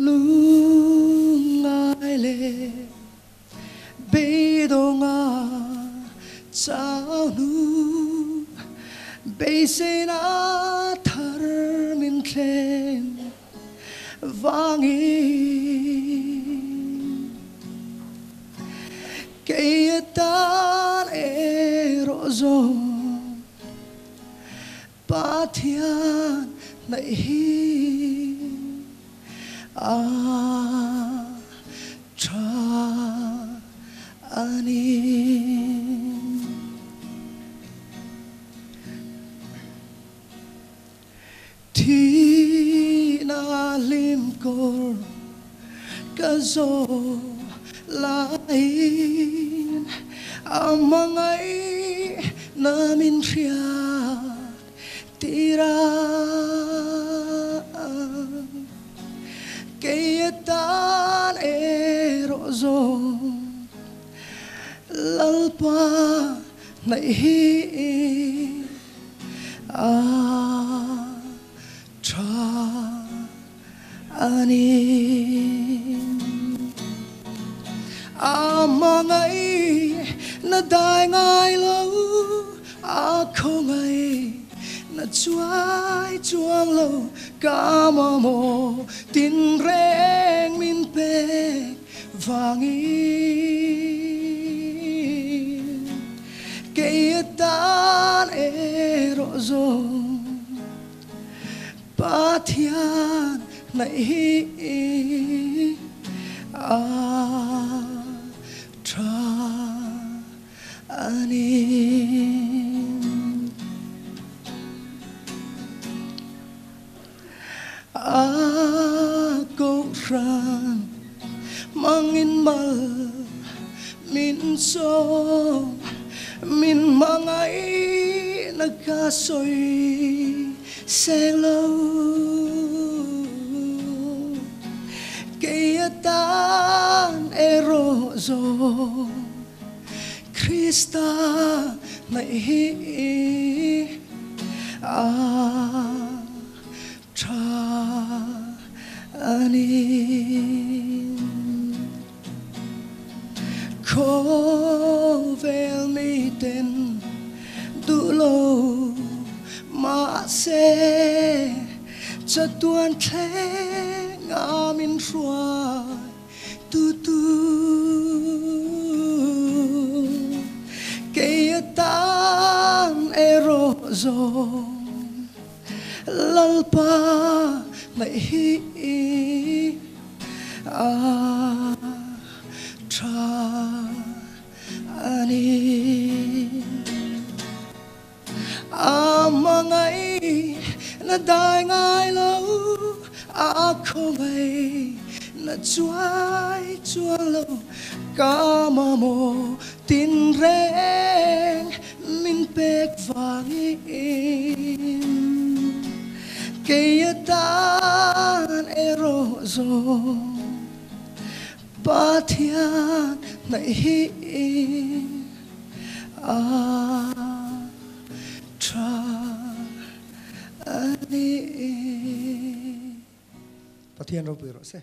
Lungngai leh beidawnga chau hnu beiseina thar min thleng vangin kei atan erawh zawng Pathian hnaih hi a tha a ni. Thihna hlim kawr ka zawh laiin a hmangaihna min hriat tir a. Kei atan erawh zawng Lalpa hnaih hi a tha a ni. A hmangaih na dai ngai lo, a khawngaih na chuai chuang lo, ka mamawh tinreng min pek vangin kei atan erawh zawng Pathian hnaih hi a tha a ni. A kohhran mangin mal min sawm, min hmangaihna ka sawi seng lo. Kei atan erawh zawng Krista hnaih hi a tha a ni. Khawvel miten duh lo mahse chatuan thleng a min hruai tu tu. Kei atan erawh zawng Lalpa hnaih hi a tha a ni. A hmangaih na dai ngai lo, a khawngaih na chuai chuang lo, ka mamawh tinreng min pek vangin kei atan erawh zawng Pathian hnaih hi a tha a ni. Pathian ropui rawh se.